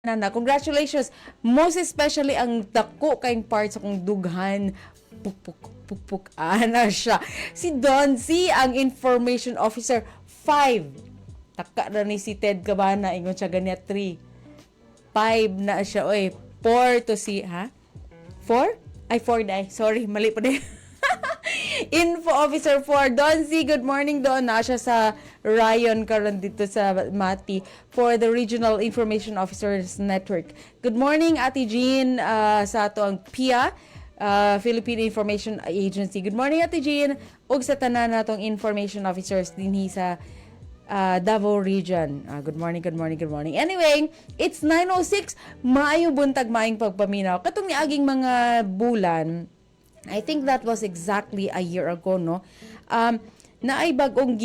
Na congratulations, most especially ang dako kayong part sa kong dughan, pukpuk pukpuk ana siya, si Don C, ang information officer 5. Taka na ni si Ted Cabana, ingon siya ganyan 3 5 na siya, oy. 4 to si, ha, 4, ay, 4 na, sorry, mali po din. Info Officer 4, Don C, good morning, Don. Na siya sa Ryan karon dito sa Mati for the Regional Information Officers Network. Good morning, Ate Jean, sa ato ang PIA, Philippine Information Agency. Good morning, Ate Jean. Ug sa tanan natong information officers dinhi sa Davao Region. Good morning, good morning, good morning. Anyway, it's 9:06. Maayong buntag, maayong pagpaminaw. Katong niaging mga bulan, I think that was exactly a year ago, no? Naay bag-ong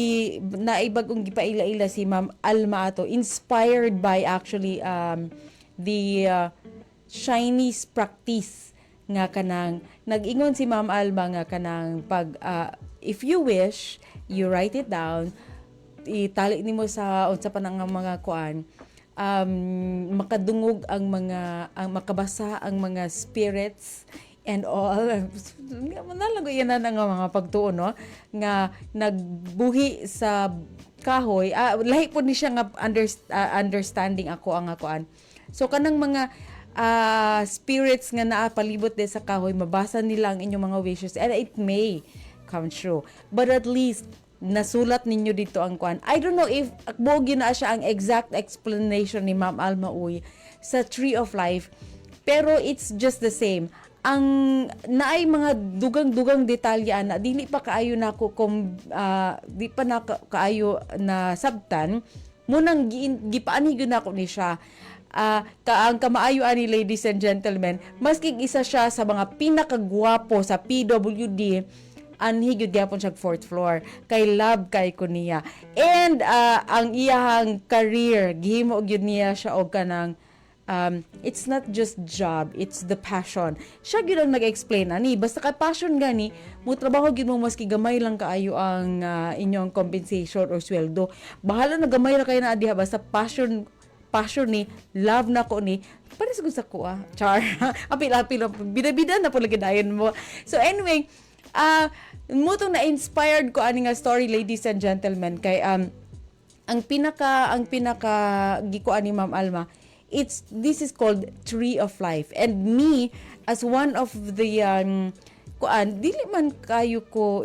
gipaila-ila si Ma'am Alma ato, inspired by actually the Chinese practice nga kanang nag-ingon si Ma'am Alma nga kanang pag if you wish, you write it down, itali nimo sa unsa pa nang mga kuan, makadungog ang mga ang makabasa ang mga spirits and all. Nalago yan na nga mga pagtuo, no, nga nagbuhi sa kahoy. Lahi po ni siya nga understanding ako ang kuan. So kanang mga spirits nga naa palibot de sa kahoy, mabasa nila ang inyong mga wishes and it may come true. But at least nasulat ninyo dito ang kuan. I don't know if buog yun na siya ang exact explanation ni Ma'am Alma Uy sa Tree of Life, pero it's just the same. Ang naay mga dugang-dugang detalye ana, dili pa kaayo nako kung di pa na kaayo na sabtan munang gipaanhi gyud nako ni siya. Ka ang kamaayo ani, ladies and gentlemen, maski isa siya sa mga pinakagwapo sa PWD, anhi gyud gyapon siya fourth floor kay love kay ko niya. And ang iyahang career, gihimo gyud niya siya og kanang it's not just job, it's the passion. Siya gyud ang nag-explain ani, basta kay passion gani mo, trabaho gyud mo maski gamay lang kaayo ang inyong compensation or sweldo. Bahala na gamay ra kayo na diha, basta passion, passion ni, love na ko ni, para sa sa ko ah. Char. Apil apil bida-bida na po lagi dayon mo. So anyway, mo tong na-inspired ko ani nga story, ladies and gentlemen, kay ang pinaka gikuan ni Ma'am Alma, it's this is called Tree of Life. And me as one of the kuan, dili man kayo ko,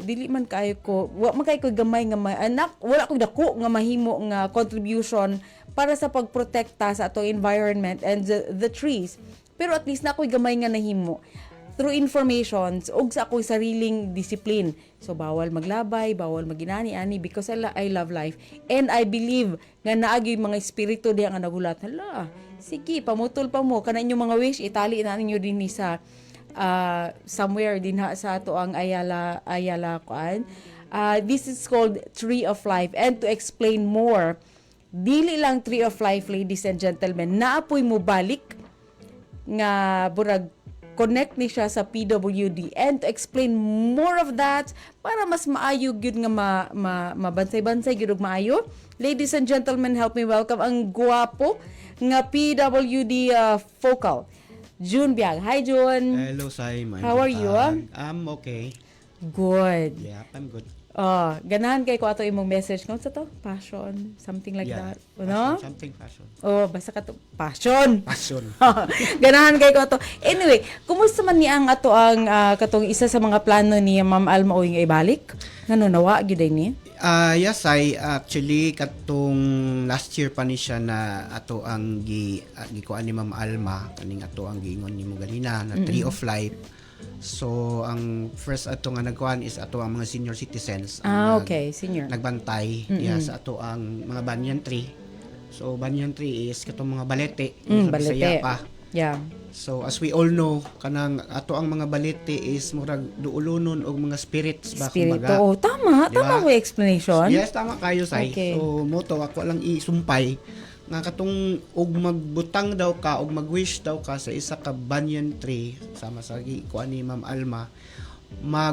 wa man kayo ko gamay nga anak, wala ko dako nga mahimo nga contribution para sa pagprotekta sa atong environment and the trees, pero at least na ako'y gamay nga nahimo through informations ug sa akong sariling discipline. So bawal maglabay, bawal maginani ani because I love life and I believe nga naagi mga espiritu diha nga nagulat. Hala, sige, pamutol pa mo kana inyong mga wish, itali na ninyo dinhi sa somewhere dinha sa ato ang Ayala Ayala kuan. This is called Tree of Life. And to explain more, dili lang Tree of Life, ladies and gentlemen, naapoy mo balik nga burag connect ni siya sa PWD. And to explain more of that para mas maayo gyud nga ma mabansay-bansay gyud og maayo, ladies and gentlemen, help me welcome ang guwapo nga PWD focal, June Biag. Hi, June. Hello, Sai. How are you, ah? I'm okay. Good. Yeah, I'm good. Oh, ganahan kay ko ato imong message ko sa to passion, something like that. Passion, No? something passion. Oh, basta ka to passion. Passion. Ganahan kay ko ato. Anyway, kumusta man ni ang ato ang katong isa sa mga plano ni Ma'am Alma Uy nga ibalik? Ngano nawa gyud ay ni? Yes, I actually katong last year pa ni siya na ato ang gikuan ni Ma'am Alma kaning ato ang giingon nimo ganina na Tree of Life. So ang first ato nga nagkuan is ato ang mga senior citizens ang Okay, senior. Nagbantay diha sa ato ang mga banyan tree. So banyan tree is katong mga balete sa Balete. Bisaya pa. So as we all know, kanang ato ang mga balete is murag duulonon og mga spirits ba Spirito. kumbaga. Oh, tama, Di tama ba? mo explanation. Yes, tama kayo, Sai. Okay. So mo to ako lang isumpay nga katong og magbutang daw ka og magwish daw ka sa isa ka banyan tree sama sa kuan ni Ma'am Alma,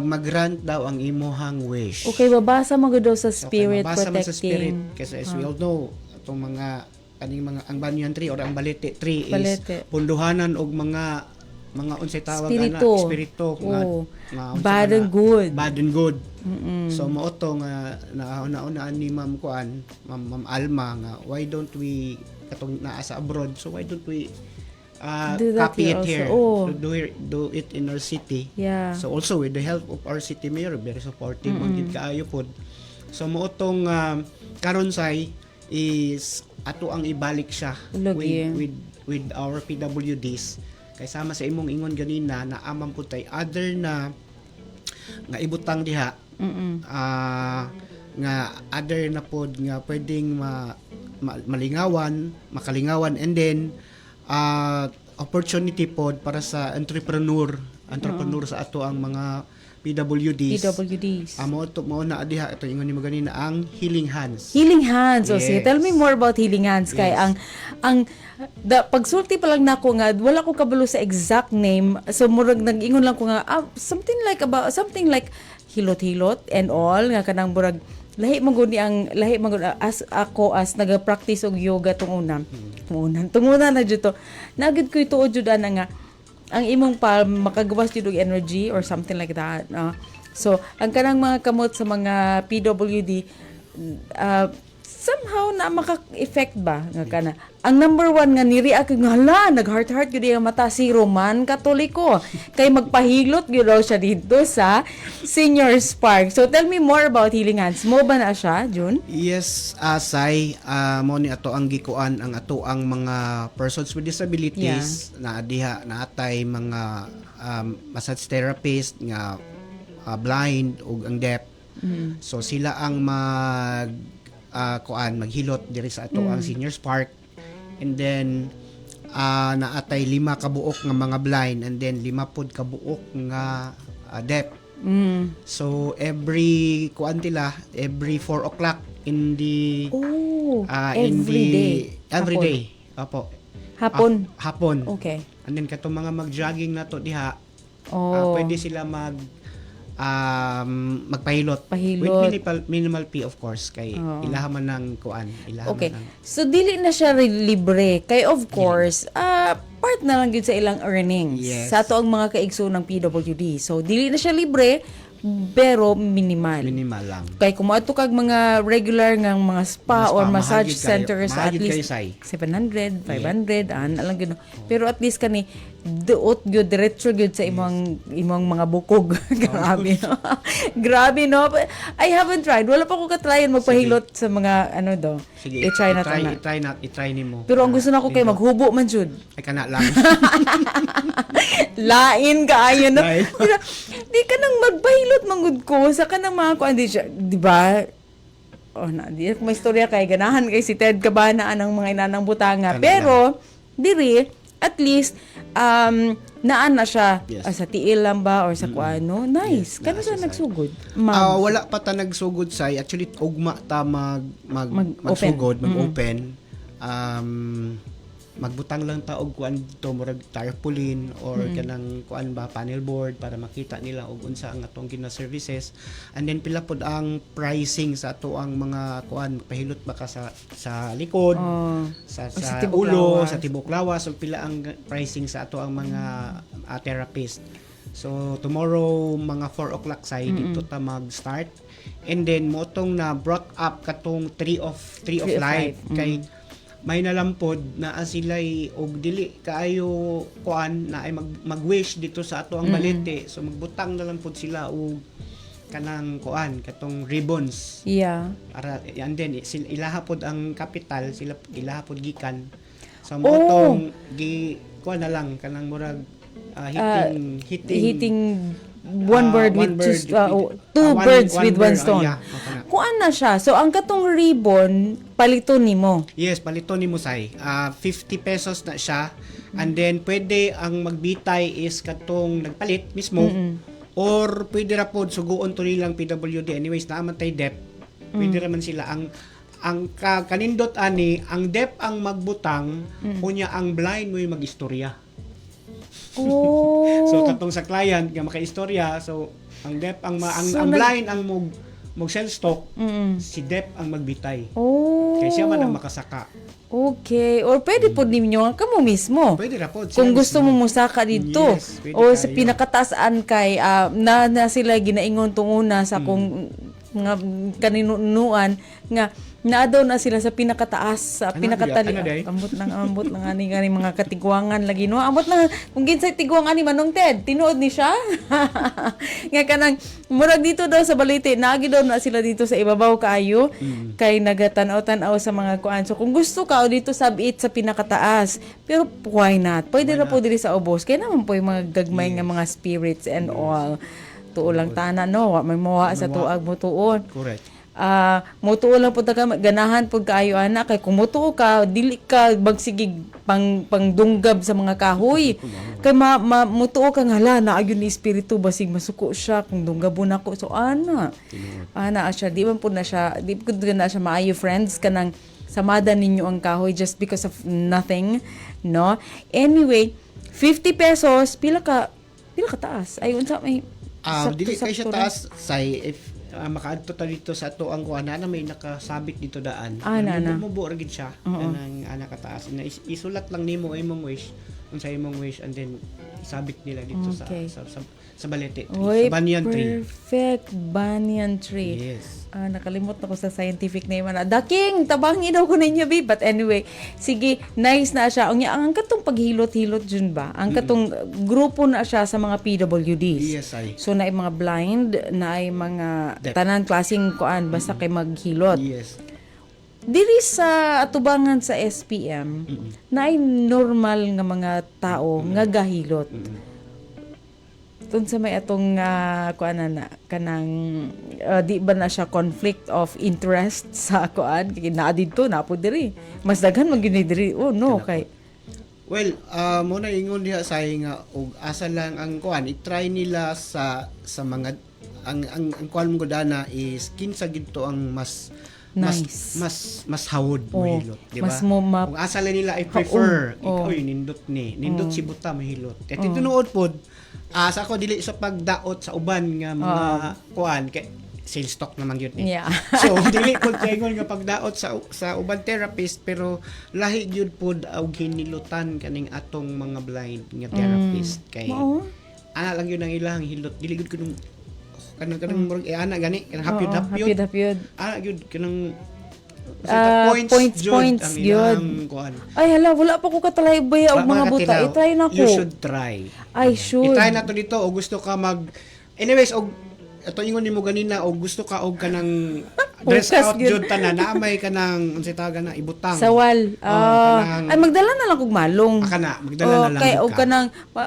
mag-grant daw ang imuhang wish. Okay, babasa mo gud daw sa So, spirit kay mabasa man sa spirit protecting. kasi as we all know, atong mga kaning mga ang banyan tree or ang balete tree is Balete. punduhanan og mga unsay tawag ana, Espiritu. espiritu nga, Oo. nga unsa Bad man and na- good. Bad and good. So mao to nga nauna-unaan ni Ma'am Kuan, Ma'am Alma, nga why don't we, katong naa sa abroad, so why don't we do that copy here it also. here? Oo. Do it in our city. So also with the help of our city mayor, very supportive man gid kaayo pod. So mao tong karon say is ato ang ibalik siya Lagi. with our PWDs kay sama sa imong ingon ganina na amang pud tay other na nga ibutang diha, nga other na pod nga pwedeng malingawan, makalingawan, and then opportunity pod para sa entrepreneur sa ato ang mga PWDs. PWDs. Amo to, mao na diha ito ingon nimo ganina, ang Healing Hands. Healing Hands. O sige, Yes. tell me more about Healing Hands kay ang da, pagsulti pa lang nako nga wala ko kabalo sa exact name. So murag nag-ingon lang ko nga something like about something like hilot-hilot and all, nga kanang murag lahi man gud ni ang lahi man gud as ako as naga-practice og yoga tung una. Tung una na jud to. Nagid ko ituod jud ana nga ang imong palm makagawas jud og energy or something like that. No? So, ang kanang mga kamot sa mga PWD somehow na maka-effect ba nga kana. Ang number one nga ni-react nga hala, nag-heart heart gyud ang mata, si Roman Katoliko, kay magpahilot gyud daw siya dito sa Seniors Park. So tell me more about Healing Hands. Mo ba na siya, June? Yes, asay, mo ni ato ang gikuan ang ato ang mga persons with disabilities na diha naatay mga massage therapist nga blind ug ang deaf. So sila ang mag kuan, maghilot diri sa ato ang Seniors Park, and then naatay lima ka buok nga mga blind and then lima pod ka buok nga deaf. So every kuan nila, every 4 o'clock in the Oh, in every the day. Every Hapon. day. Opo. Hapon. Ah, hapon. And then katong mga mag-jogging na to diha, pwede sila magpahilot. Pahilot. With minimal minimal fee, of course, kay ilaha man ng kuan, ilaha man ng So dili na siya libre kay of course, part na lang gyud sa ilang earnings. Sa ato ang mga kaigsoon ng PWD. So dili na siya libre pero minimal. Minimal lang. Kay kung moadto kag mga regular nga mga spa Mga spa, or massage mahal gyud kayo. centers, Mahal at gyud least kayo, say. 700, 500, an alang gyud. Pero at least kani duot gyud, diretso gyud sa imong mga bukog. Grabe, no. Grabe, no. I haven't tried. Wala pa ko katryan magpahilot sa mga ano do. Sige, I-try na to i-try, na. I-try na, i-try nimo. Pero ang gusto nako kay maghubo man jud. Ay, kana lang. Lain kaayo, no. Lain. Di, di ka nang magpahilot manggud ko sa kanang mga kuan di siya, di ba? Oh na, di ako may istorya kay ganahan kay si Ted Cabana anang mga inanang butanga. Kana. Pero diri at least naan na siya. Yes. Sa tiil lang ba or sa kuano. Nice. Yes, Kano naa sa siya. nagsugod? Ah, Ma'am. wala pa ta nagsugod say. Actually, ugma ta mag mag Mag-open. magsugod, mag-open. Magbutang lang ta og kuan dito, murag tarpaulin or kanang kuan ba, panel board, para makita nila og unsa ang atong gina services, and then pila pod ang pricing sa ato ang mga kuan, pahilot ba ka sa likod, Oh. sa O sa sa tibok ulo, lawas. sa tibok lawas, ug pila ang pricing sa ato ang mga therapist. So tomorrow mga 4 o'clock say dito ta mag-start. And then mo tong na brought up katong tree of Tree of life, life. kay may nalampod na sila'y og dili kaayo kuan na ay mag-wish dito sa ato ang balete. So magbutang na lang pod sila og kanang kuan, katong ribbons para, and then sila, ilaha pod ang capital, sila ilaha pod gikan sa Oh. mo tong gi kuan na lang kanang murag hitting hitting Hitting one bird one with bird just two birds one with one bird, oh, stone. yeah, okay na. Kuan na siya. So ang katong ribbon palito nimo. Yes, palito ni Musay. 50 pesos na siya. And then pwede ang magbitay is katong nagpalit mismo or pwede ra pod suguon to nilang PWD. Anyways, naa man tay deaf. Pwede ra man sila ang kanindot ani, ang deaf ang magbutang, unya ang blind mo yung magistorya. Oh. So katong sa client nga makaistorya, so ang deaf ang So, ang blind ang mog Mag sales talk, si deaf ang magbitay. Oh. Kay siya man ang makasaka. Okay. Or pwede po ninyo kamo mismo. Pwede ra pod, sila Kung gusto mismo. mo musaka dito. Yes, pwede O sa kayo. pinakataas-an kay na na sila ginaingon tunguna sa kung nga kaninunuan nga naa daw na sila sa pinakataas, sa Ano, pinakatali. ano, day? Ambot lang ani gani mga katigwangan lagi, no? Ambot lang kung ginsay tigwang ani, Manong Ted, tinuod ni siya nga kanang murag dito daw sa Balete, naagi daw na sila dito sa ibabaw kaayo kay nagatanaw-tanaw sa mga kuan. So kung gusto ka o dito sabit sa pinakataas, pero why not, pwede ra po diri sa ubos kay naman po yung mga gagmay nga mga spirits and all. Tuo lang tana, no? Wa may mawa sa tuag mo tuon. Correct. Ah, mutuo lang pud ka, ganahan pud kaayo ana, kay kung mutuo ka, dili ka magsigig pang pangdunggab sa mga kahoy kay ma mutuo ka nga, hala, naa gyud ni espiritu, basig masuko siya kung dunggabon ako. So ana ana siya, di man pud na siya, di pud na siya maayo, friends, kanang samada ninyo ang kahoy just because of nothing, no? Anyway, 50 pesos, pila ka taas ay unsa may Dili kay siya sakto-sakto ra? taas say if makaadto ta dito sa ato ang kuan na may nakasabit dito daan. Ah, na, na. Mubo ra gid siya kanang ana kataas. Na isulat lang nimo imong wish, unsa imong wish, and then isabit nila dito sa Balete tree, Uy, sa banyan tree. perfect. Banyan tree. Yes. Ah, nakalimot ako sa scientific name ana. Daking, tabangin daw ko ninyo, bi. But anyway, sige, nice na siya. Unya, ang katong paghilot-hilot dyan ba? Ang katong grupo na siya sa mga PWDs. Yes, ay. So, na mga blind, na ay mga Deaf. tanan klaseng kuan, basta kay maghilot. Yes. Diri sa atubangan sa SPM, na ay normal nga mga tao nga gahilot. Tun sa may atong kuan na na kanang di ba na siya conflict of interest sa kuan kay naa didto na po diri, mas daghan man gyud ni diri, oh no, kay Well, mo na ingon diha sa nga og asa lang ang kuan, i-try nila sa mga ang kuan mo dana is kinsa gidto ang mas mas Nice. mas mas hawod Oh, mohilot, di ba? mas mo Kung asa lang nila I prefer, Oh. ikaw nindot ni, nindot si buta mahilot. Kaya tinuod pod, sa ako dili sa pagdaot sa uban nga mga kuan kay sales talk naman gyud ni. So dili pod ingon nga pagdaot sa uban therapist, pero lahi gyud pod og hinilutan kaning atong mga blind nga therapist kay Mao. ana lang yun ang ilang hilot, dili gyud kanang kanang kanang murag eh, ana gani kanang hapyod Oo, hapyod hapyod hapyod. Ana gyud kanang Ah, points, points, jud points ang gyud. ilang kuan. Ay hala, wala pa ko katry baya og Wala mga ka buta. tilaw. I-try na ko. You should try. I should. I-try na to dito o gusto ka mag anyways og ato ingon nimo ganina og gusto ka og kanang dress Bukas out gyud. jud tanan na may kanang unsay tawag na ibutang. Sawal. Oh, Ah, ay magdala na lang kog malong. Ah, kana, magdala Oh, na lang kay jud og ka.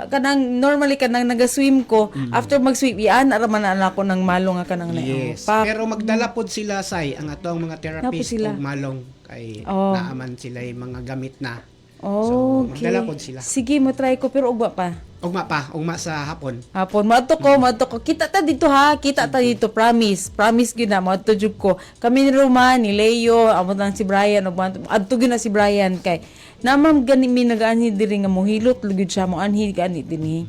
kanang normally kanang naga-swim ko, after mag-swim ian ara man na ako ng malong nga kanang na. Yes. Oh, pak. Pero magdala pod sila say ang ato ang mga therapist sila. og malong kay Oh. naaman sila yung mga gamit na. Oh, So, okay. magdala pod sila. Sige, mo try ko pero ugma pa. Ugma pa, ugma sa hapon. Hapon, moadto ko, moadto ko. Kita ta dito ha, kita ta dito, promise. Promise gyud na, moadto jud ko. Kami ni Roman, ni Leo, amo lang si Brian, ug adto gyud na si Brian kay namam gani mi nagaanhi diri nga mohilot gyud siya, moanhi gani dinhi.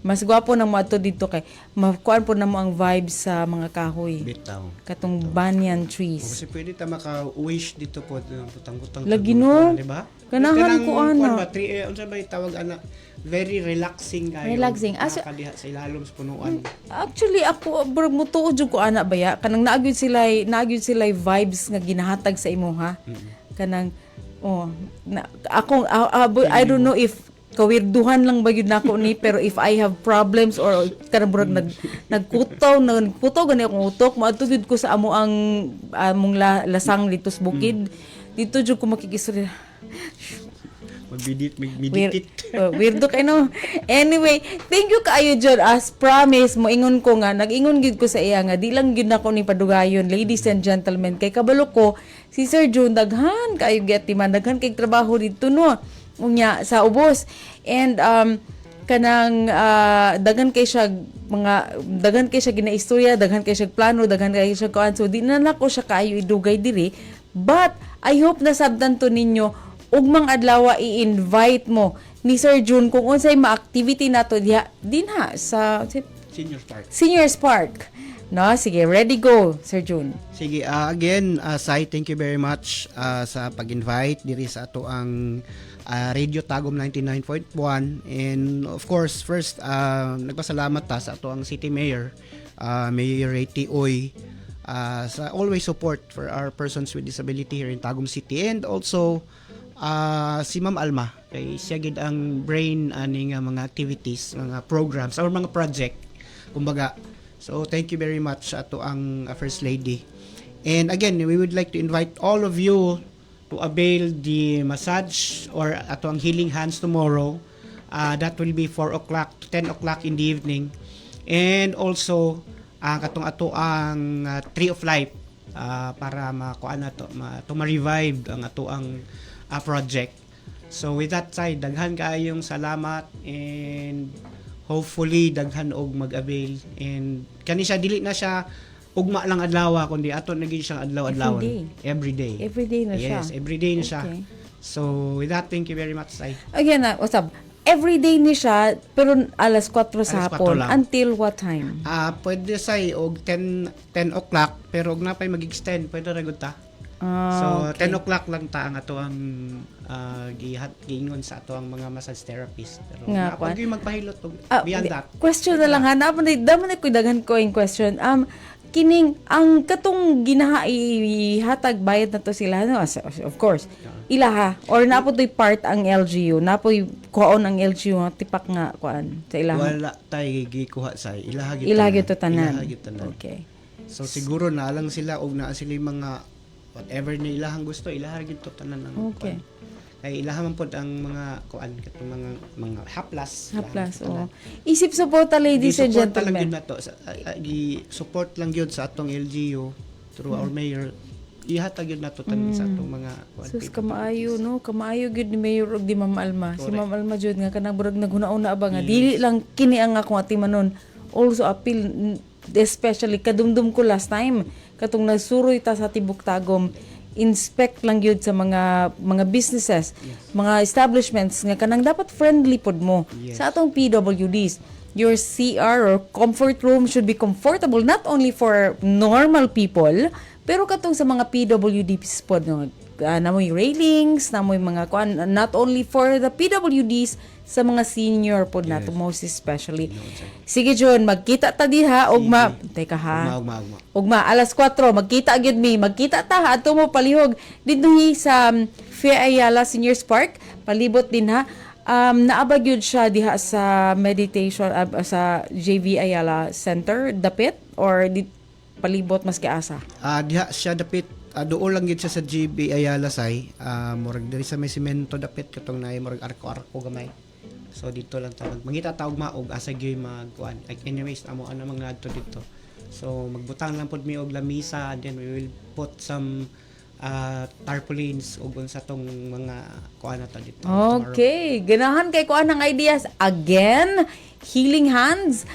Mas gwapo na moadto dito kay makuan po na mo ang vibes sa mga kahoy. Bitaw. Katong banyan trees. Kasi pwede ta maka-wish dito po, butang-butang. Lagi, no? Di ba? Ganahan Kanang ko, ana. kuwan ba, tree, eh, unsa ba tawag ana? Very relaxing kayo. Relaxing. Ah, so- Nakadiha sa ilalom sa punuan. Actually, ako bro, mutuo jud ko ana baya kanang naagyoy sila vibes nga ginahatag sa imo ha. Kanang oh na, ako I don't know if kawirduhan lang ba yun nako ni, pero if I have problems or kanang murag nagkutaw gani akong utok, moadto gyud ko sa amo ang among lasang dito sa bukid dito jud ko makikistorya. Mag-medit, mag-meditate. Weirdo kay no. Anyway, thank you kaayo John. As promise, moingon ko nga nag-ingon gyud ko sa iya nga di lang gyud nako ni padugayon, ladies and gentlemen, kay kabalo ko si Sir June daghan kaayo getiman, daghan kay trabaho dito, no. Unya sa ubos. And kanang daghan kay siya mga daghan kay siya ginaistorya, daghan kay siya plano, daghan kay siya kuan. So di na nako siya kaayo idugay diri. But I hope nasabtan to ninyo. Ugmang adlaw i-invite mo ni Sir June kung unsay ma-activity nato diha dinha sa Senior Park. Seniors Park. No, sige, ready, go, Sir June. Sige, again, Sai, thank you very much sa pag-invite diri sa ato ang Radio Tagum 99.1, and of course, first, nagpasalamat ta sa ato ang City Mayor, Mayor Ray T. Uy, sa always support for our persons with disability here in Tagum City, and also si Ma'am Alma kay siya gid ang brain ani nga mga activities, mga programs or mga project kumbaga. So thank you very much sa ato ang First Lady. And again, we would like to invite all of you to avail the massage or ato ang Healing Hands tomorrow. That will be 4 o'clock to 10 o'clock in the evening. And also, ang katong ato ang Tree of Life para makuan na to, to ma-revive ang ato ang project. So with that side, daghan kaayong salamat and hopefully daghan og mag-avail, and kani siya dili na siya ugma lang adlaw kundi ato na gyud siyang adlaw-adlaw. Every day. Every day. Every day na siya. Yes, every day na siya. So with that, thank you very much, Sai. Again, what's up? Every day ni siya, pero alas 4 sa Alas 4 hapon. Lang. Until what time? Ah, pwede say og 10 o'clock, pero og napay mag-extend, pwede ra gud ta. So 10 o'clock lang ta ang ato ang gihat giingon sa ato ang mga massage therapist. Pero Nga, nga kwan. pag magpahilot og beyond that. Question na lang ha. Naman na damo na ko daghan ko yung question. Kining ang katong ginaha ihatag, bayad na to sila, no? Of course. Ilaha or naa po'y part ang LGU, naa po'y kuhaon ang LGU nga tipak nga kuan sa ilaha? Wala tay gikuha sa ilaha gyud. Ilaha gyud to tanan. Ilaha gyud tanan. So siguro na lang sila og naa sila yung mga whatever na ilahang gusto, ilaha gyud to tanan ang kuan. Kay ilaha man pod ang mga kuan, katong mga haplas. Ilaha Haplas, gyud tanan. oh. Isip suporta, ladies and Gi-support lang gentlemen. gyud nato sa gi-support lang gyud sa atong LGU through our mayor. Ihatag gyud nato tanan sa atong mga kuan, Sus, people. kamaayo no, kamaayo gyud ni Mayor og di Ma'am Alma. Si Ma'am Alma jud nga kanang burag naghuna-una ba nga dili lang kini ang akong atimanon. Also appeal especially kadumdum ko last time katong nagsuroy ta sa Tibok Tagum, inspect lang gyud sa mga businesses, mga establishments nga kanang dapat friendly pod mo sa atong PWDs. Your CR or comfort room should be comfortable not only for normal people pero katong sa mga PWDs pod, no, namoy railings, namoy mga kuan, not only for the PWDs, sa mga senior pod nato most especially. Sige John, magkita ta diha ugma. Teka ha. Ugma, ugma, ugma. Ugma alas 4, magkita gyud mi, magkita ta ha adto mo palihog didto sa Fe Ayala Seniors Park, palibot din ha. Naa ba gyud siya diha sa meditation sa JV Ayala Center dapit or di, palibot maski asa? Ah, diha siya dapit, duol lang gyud siya sa GB Ayala say. Murag diri sa may semento dapit, katong naay murag arko-arko gamay. So dito lang ta mangita ta ugma og asa gyud magkuan. Like anyways, amo ana mga adto dito. So magbutang lang pod mi og lamisa and then we will put some tarpaulins ug unsa tong mga kuan na to dito tomorrow. Okay, ganahan kay ko anang ideas again. Healing Hands.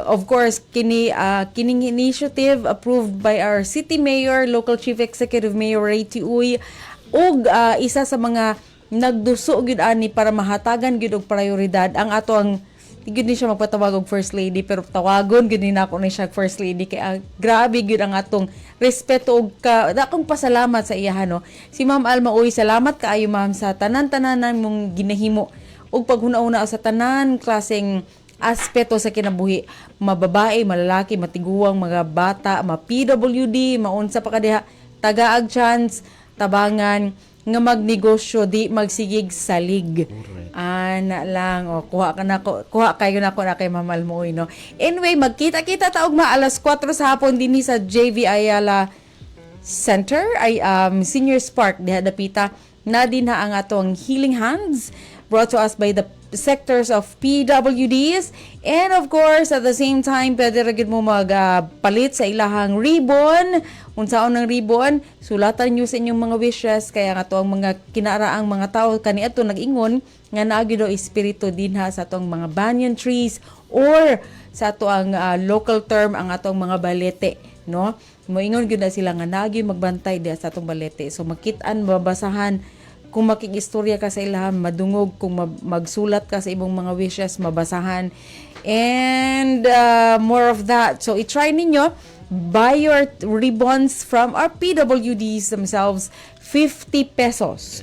Of course, kini kining initiative approved by our city mayor, local chief executive Mayor Ray T. Uy, ug isa sa mga nagduso gyud ani para mahatagan gyud og prioridad ang ato ang, di gyud ni siya magpatawag og First Lady, pero tawagon gyud ni nako ni siya First Lady kay grabe gyud ang atong respeto ug ka dakong pasalamat sa iya, no, si Ma'am Alma Uy. Salamat kaayo, ma'am, sa tanan-tanan mong ginahimo ug paghuna-una sa tanan klaseng aspeto sa kinabuhi, mababae, malalaki, matiguang, mga bata, ma PWD, maunsa pa ka diha, tagaag chance, tabangan nga magnegosyo, di magsigig salig. Ana lang o, kuha ka na ko, kuha kayo na ko na kay Ma'am Alma Uy, no. Anyway, magkita-kita ta ugma alas 4 sa hapon dinhi sa JV Ayala Center ay Seniors Park diha dapita na din ha ang atong Healing Hands brought to us by the sectors of PWDs. And of course, at the same time, pwede ra gyud mo mag palit sa ilahang ribbon. Unsaon ng ribbon, sulatan niyo sa inyong mga wishes, kaya nga to ang mga kinaraang mga tao kaniadto nag-ingon nga naa gyud daw espiritu dinha sa atong mga banyan trees or sa ato ang local term, ang atong mga balete, no. Moingon gyud na sila nga nagi magbantay diha sa atong balete. So makit-an, mabasahan. Kung makig-istorya ka sa ilaha, madungog. Kung magsulat ka sa imong mga wishes, mabasahan. And more of that. So, i-try ninyo. Buy your ribbons from our PWDs themselves. 50 pesos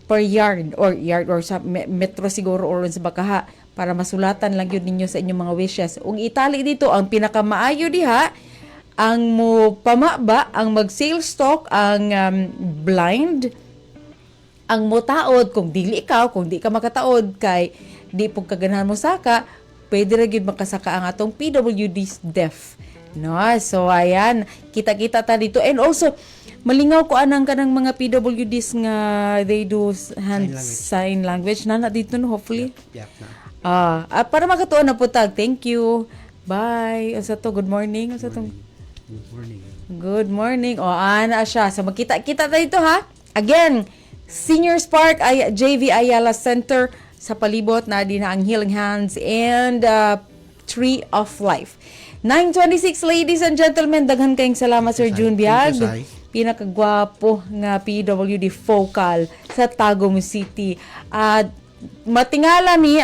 per yard or sa metro siguro or sa bakaha para masulatan lang yun ninyo sa inyong mga wishes. Ug itali dito ang pinakamaayo diha, ang mo pamaba, ang mag sales talk, ang blind, ang motaod kung dili ikaw, kung di ka makataod kay di pud kaganahan mo saka, pwede ra gyud makasaka ang atong PWD deaf. No, so ayan, kita-kita ta dito. And also, malingaw ko anang kanang mga PWDs nga they do hand sign language na na dito, no, hopefully. Yep na. Ah, para makatuon na po tag. Thank you. Bye. Unsa to? Good morning. Unsa to? Good morning. Good morning. O, ana siya. So, magkita-kita tayo dito, ha? Again, Seniors Park, ay JV Ayala Center sa palibot na din ang Healing Hands and Tree of Life. 9:26, ladies and gentlemen. Daghan kayong salamat, Sir June Biag. Thank you, Sai. Pinakagwapo nga PWD focal sa Tagum City. At matingala mi,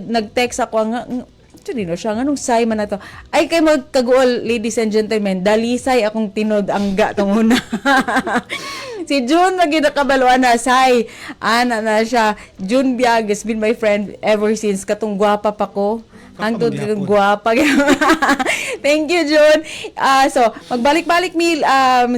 nag-text ako nga, ito din siya, nganong say man na to? Ay, kay magkaguol, ladies and gentlemen, dalisay akong tinud angga tong una. Si June lagi nakabaluan na, say. Ana na siya. June Biag has been my friend ever since. Katong gwapa pa ko. Hangtod Kapag katong gwapa. Thank you, June. Ah, so, magbalik-balik mi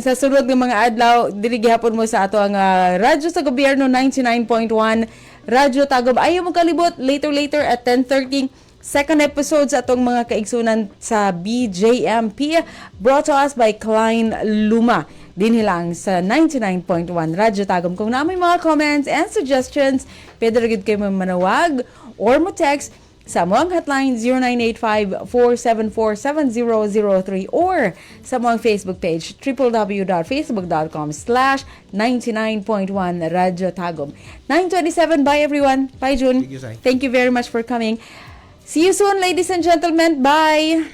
sa sunod ng mga adlaw, diri gihapon mo sa ato ang radyo sa gobyerno, 99.1 Radyo Tagum. Ayaw mo kalibot later later at 10:30, second episode sa atong mga kaigsunan sa BJMP, brought to us by Klein Luma. Dinhi lang sa 99.1 Radyo Tagum. Kung naa may mga comments and suggestions, pwede ra gyud kayo manawag or mo text sa among hotline 0985-474-7003 or sa among Facebook page, www.facebook.com/99.1 Radyo Tagum. 9:27, bye everyone. Bye, June. Thank you, Sai. Thank you very much for coming. See you soon, ladies and gentlemen. Bye!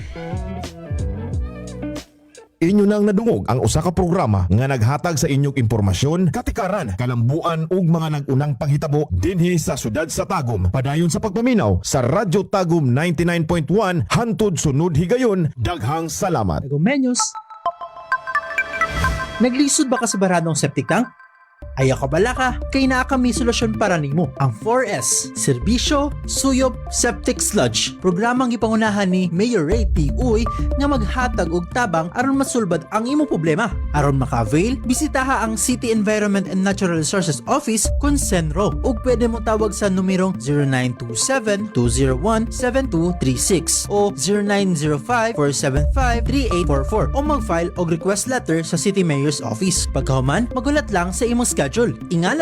Inyo nang nadungog ang usa ka programa nga naghatag sa inyong impormasyon, katikaran, kalambuan ug mga nag-unang panghitabo dinhi sa syudad sa Tagum. Padayon sa pagpaminaw sa Radyo Tagum 99.1 hantud sunod higayon. Daghang salamat. Tagumenyos. Naglisod ba ka sa baradong septic tank? Ayaw ka balaka, kay naa kami solusyon para nimo. Ang 4S, Serbisyo, Suyop, Septic Sludge. Programang gipangunahan ni Mayor Ray P. Uy nga maghatag og tabang aron masulbad ang imong problema. Aron maka-avail, bisitaha ang City Environment and Natural Resources Office, Consenro, ug pwede mo tawag sa numerong 0927-201-7236 o 0905-475-3844 o mag-file og request letter sa City Mayor's Office. Pagkahuman, magulat lang sa imong schedule. Ingala